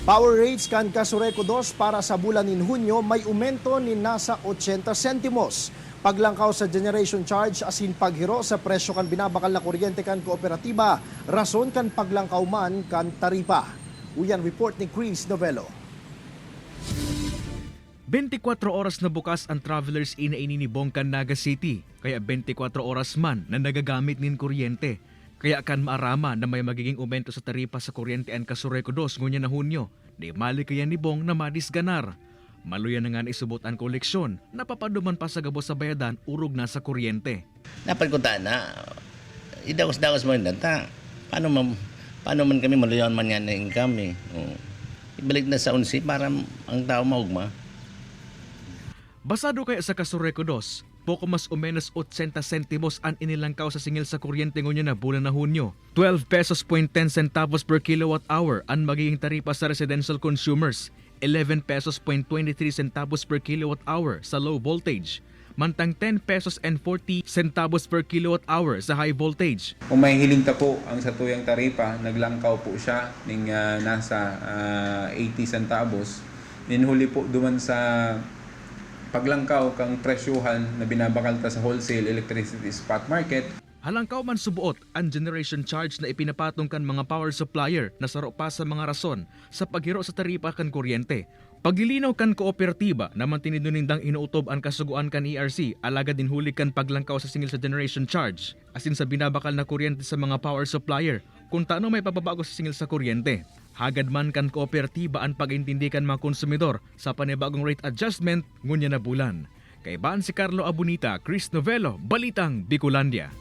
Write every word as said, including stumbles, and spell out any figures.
Power rates kan Casureco dos para sa bulan nin Hunyo may umento nin nasa ochenta sentimos. Paglangkaw sa generation charge asin paghiro sa presyo kan binabakal na kuryente kan kooperatiba, rason kan paglangkaw man kan taripa. Uyan report ni Chris Novello. Bentikwatro oras na bukas an Travelers Inn na ini ni Bong kan Naga City, kaya bentikwatro oras man na nagagamit nin kuryente. Kaya kan maaraman na may magiging umento sa taripa sa kuryente an Casureco dos ngunyan na Hunyo, di malikayan ni Bong na madisganar. Maluya na nga naisubot an koleksyon, napapaduman pa sa gabos sa bayadan orog na sa kuryente. Dapat ko tana, idagos-dagos mo rin ta. Paano man, paano man kami maluyawan man yan na income eh. Oh. Ibalik na sa unsi para ang tao maugma. Basado kaya sa Casureco dos, poko mas o menos ochenta sentimos an inilangkaw sa singil sa kuryente ngunyan na bulan na Hunyo. Twelve pesos point ten centavos per kilowatt hour an magiging taripa sa residential consumers, eleven pesos point twenty three centavos per kilowatt hour sa low voltage, mantang ten pesos and forty centavos per kilowatt hour sa high voltage. Kung mahihiling ta po ang satuyang taripa, naglangkaw po siya ning ah, nasa ah, eighty centavos. Nin huli po duman sa paglangkaw kang presyuhan na binabakal ta sa wholesale electricity spot market. Halangkaw man suboot an generation charge na ipinapatong kan mga power supplier na saro pa sa mga rason sa paghiro sa taripa kan kuryente. Paglilinaw kan kooperatiba na mantinidon nindang inootob an kasugoan kan E R C alagad nin huli kan paglangkaw sa singil sa generation charge asin sa binabakal na kuryente sa mga power supplier kung tano may pagbabago sa singil sa kuryente. Hagad man kan kooperatiba an pag-intindi kan mga konsumidor sa panibagong rate adjustment ngunyan na bulan. Kaiban si Carlo Abunita, Chris Novello, Balitang Bicolandia.